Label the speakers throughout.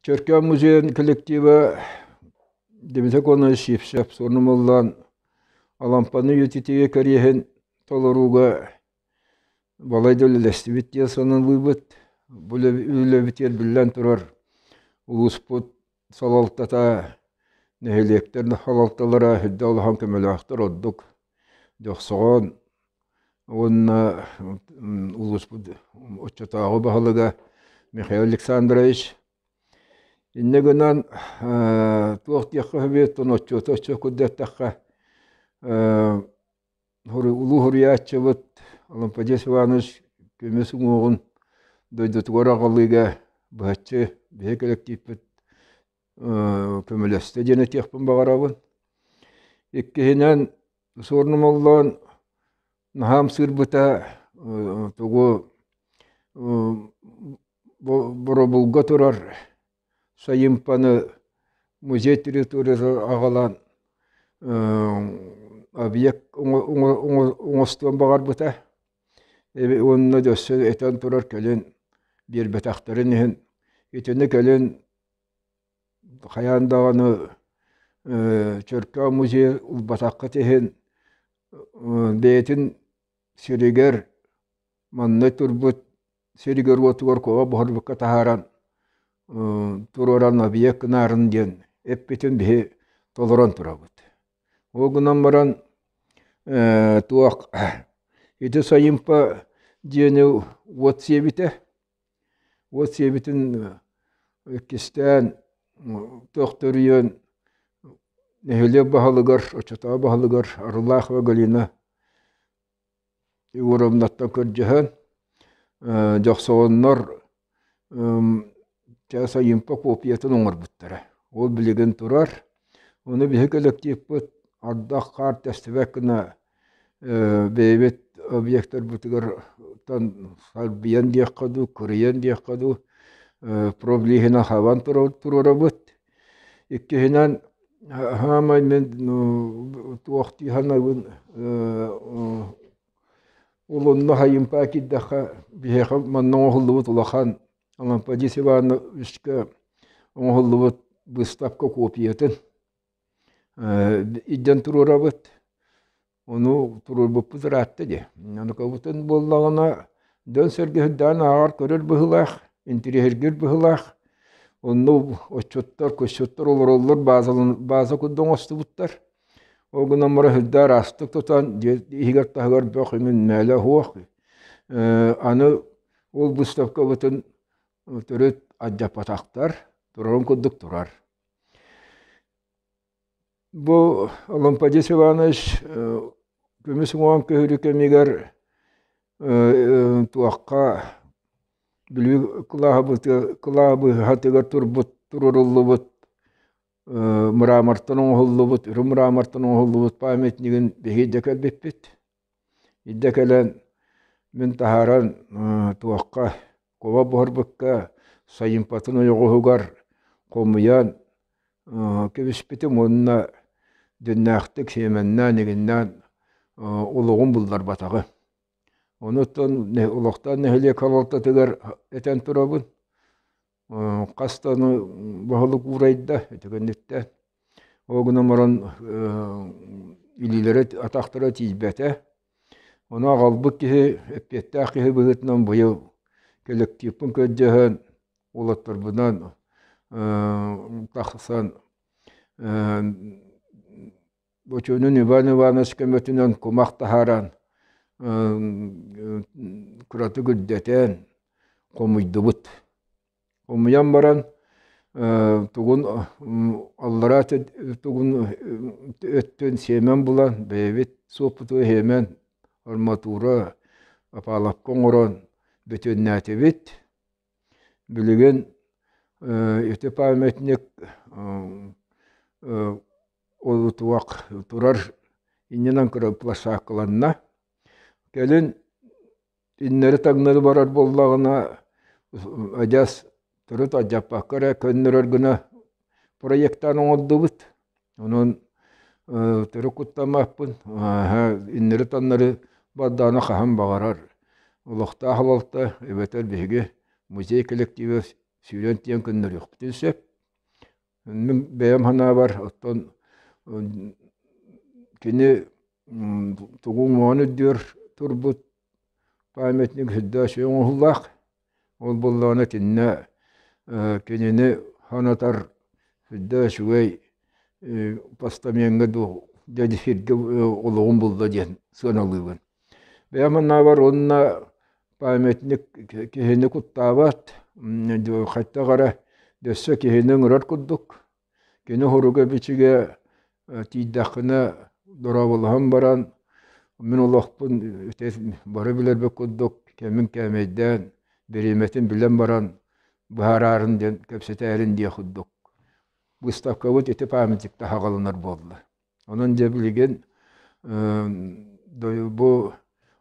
Speaker 1: Чөркөөн музейын коллектива Дмитрий Конович Сивцев сурнумуллан Алампаны үйэтитиигэ кэриэһин толорууга балайда үлэлэстибит диэн саналыыбыт. Бу үлэбитигэр биллэн турар улууспут салалтата, нэһилиэктэр салалталара үрдэ улахан көмөлөөхтөр ордук Дьохсоҕон уонна улууспут оччотооҕу баһылыга Михаил Александрович. Инньэ гынан туох диэххэ сөбүй оттон отчуоту оччо курдатахха улуу суруйааччыбыт Лампадис Иванович көмүс уҥуоҕун дойдутугар аҕалыыга быһаччы биһи кэлэктииппит көмөлөстө диэн этиэхпин баҕарабын. Иккиһинэн, Суорун Омоллоон наһаа ымсыырбыта тугу боробулга турар сайымпаны музей территориятыгар аҕалан объект оҥостуон баҕарбыта. Уонна өссө этэн турар кэлин биэрбэтэхтэрин иһин итини кэлин хайаан даҕаны Чөркөөх музейа ылбатаххыт иһин бэйэтин сиригэр манна турбут сиригэр-уотугар куоҕа буһарбыкка таһааран туруоран объект гынаарын диэн эппитин биһи толорон турабыт. Ол гынан баран туох ити сайымпа дьиэни уот сиэбитэ. Уот сиэбитин иккистээн төхтөрүйэн нэһилиэк баһылыгар, оччотооҕу баһылыгар Арылаахова Галина Егоровнаттан көрдөһөн, дьохсоҕоннор сайымпа копиятын оҥорбуттара. Ол билигин турар. Ону биһи коллективпыт ардах-хаар тэстибэт гына бэйэбит объектарбытыгар сарбыйан диэххэ дуу, кырыйан диэххэ дуу, проблиһынан хабан туруорабыт. Иккиһинэн, Хаамай мин туох дии саныыбын улунна хайымпаа киирдэххэ биһиэхэ манна оҥоһуллубут улахан Алампадис Ивановичка оҥоһуллубут быыстапка копиятын илдьэн туруорабыт. Ону туруорбуппут ыраатта дии. Онукабытын буоллаҕына дьон-сэргэ сирдээн ааҕар көрөр быһыылаах, интириэһиргиир быһыылаах. Онно отчуттар, кусчуттар олороллор бааза курдук оҥостубуттар. Ол гынан баран сирдэ араастык тутан дьиэ иһигэр-таһыгар бөх иҥин мээлэ суох. Аны ол быыстапкабытын төрүт алдьаппатахтар, турарын курдук турар. Бу Лампадис Иванович көмүс уҥуоҕун көһөрүү кэмигэр туохха Бүлүү кылаабыһатыгар турбут туруоруллубут мрамортан оҥоһуллубут үрүҥ мрамортан оҥоһуллубут памятнигын биһиги дьэ кэлбиппит. Илдьэ кэлэн мин таһааран туохха куба буһарбыкка сайымпатын ойоҕоһугар хомуйан кэбиспитим уонна дьиннээхтик сиэмэннээн игиннээн олоҕун булларбатаҕым. Онуттан олохтоох нэһилиэк салалтатыгар этэн турабын Хас да баһылык уурайда ити кэнниттэн. Ол гынан баран илиилэрэ, атахтара тиийбэтэ. Ону аҕалбыт киһи, эппиэттээх киһи быһыытынан быйыл коллективпын көрдөһөн, уолаттарбынан тахсан Бочуонун Иван Иванович көмөтүнэн кумах таһааран, кыратык үрдэтэн хомуйдубут. Хомуйан баран тугун аллараа тугун өттүн сиэмэн булан бэйэбит суоппутугар сиэмэн арматура опалубка оҥорон бүтүннээтибит. Билигин ити памятник ол туох турар иннинэн кыра площадкаланна. Кэлин иннэри-таҥнары барар буоллаҕына адьас төрүт алдьаппакка эрэ көннөрөр гына проектаан оҥордубут. Онон төрүт куттаммаппын. Иннэри-таҥнары бардаҕына хаһан баҕарар олохтоох салалта эбэтэр биһиги музей коллектива. сүүрэн тиийэн көннөрүөхпүтүн сөп. Мин бэйэм санаабар, оттон кини тугу уҥуоҕун үрдүгэр турбут памятник сүрдээх үчүгэй оҥоһуулаах. Ол буоллаҕына итиннэ кинини санатар сүрдээх үчүгэй постамеҥҥа дуу дьэ сиргэ олоҕун булла диэн сыаналыыбын. Бэйэм санаабар уонна памятник киһини куттаабат, хайдах эрэ өссө киһини ыҥырар курдук. Кини хоруга-бичигэ тиийдэххинэ дорооболоһон баран мин олохпун бары билэрбит курдук кэмин кээмэйдээн, бириэмэтин билэн баран быһаараарын диэн кэпсэтээрин диэх курдук. Выставкабыт ити памятникта аҕалынар буолла. Онон дьэ билигин бу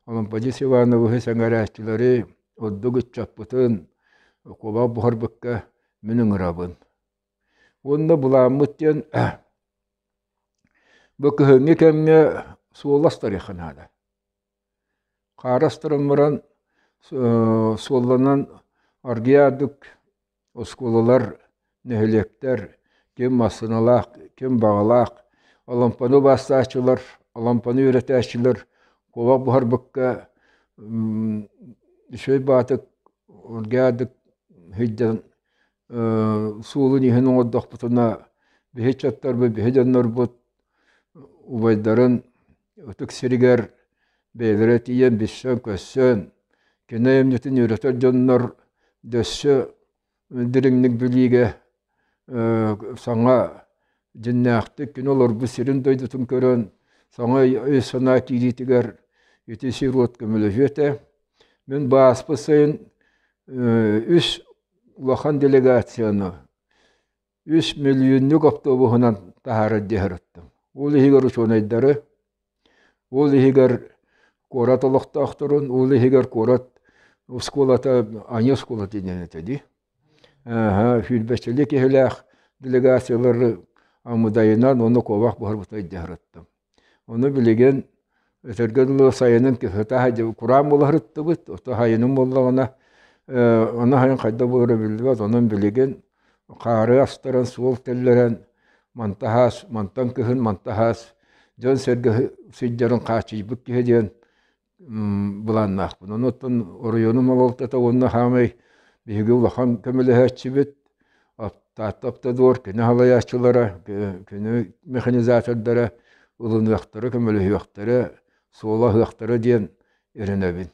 Speaker 1: Оломподис Ивановиһы сэҥээрээччилэри, ордук ыччаппытын куобах буһарбыкка мин ыҥырабын. Уонна былааммыт диэн бу кыһыҥҥы кэмҥэ суол астарыахха наада. Хаары астаран баран суолланан аргыйаардык оскуолалар, нэһилиэктэр ким массыыналаах, ким баҕалаах Оломпону убаастааччылар, Оломпону үөрэтээччилэр куобах буһарбыкка үчүгэй баатык аргыйаардык сылдьан суолун иһин оҥордохпутуна биһи ыччаттарбыт, биһи дьоннорбут убайдарын ытык сиригэр бэйэлэрэ тиийэн билсэн-көрсөн, кини айымньытын үөрэтэр дьоннор дөссө дириҥник билиигэ саҥа дьиннээхтик кини олорбут сирин-дойдутун көрөн, саҥа өй-санаа киириитигэр ити сир-уот көмөлөһүө этэ. Мин бааспыт сайын үс улахан делегацияны үс мөлүйүөннүк автобуһунан таһаарар дии сырыттым. Ол иһигэр учуонайдары, ол иһигэр куорат олохтоохторун, ол иһигэр куорат оскуолата, Аня оскуолата диэн этэ дии. Сүүрбэччэлии киһилээх делегациялары амыдайынан уонна куобах буһарбыта илдьэ сырыттым. Ону билигин өтөргө дылы сайынын кыһыта кураан буола сырыттыбыт, ото сайынын буоллаҕына ону сайын хайдах буолара биллибэт, онон билигин хаары астаран, суол тэллэрэн мантаһаас, мантан кыһын мантаһаас дьон-сэргэ сылдьарын хааччыйбыт киһи диэн былааннаахпын. Онуттан оройуонум салалтата уонна саамай биһиги улахан көмөлөһөөччүбүт Таатта Автодор кини салайааччылара, кини механизатордара ылыныахтара, көмөлөһүөхтэрэ, суола аһыахтара диэн эрэнэбин.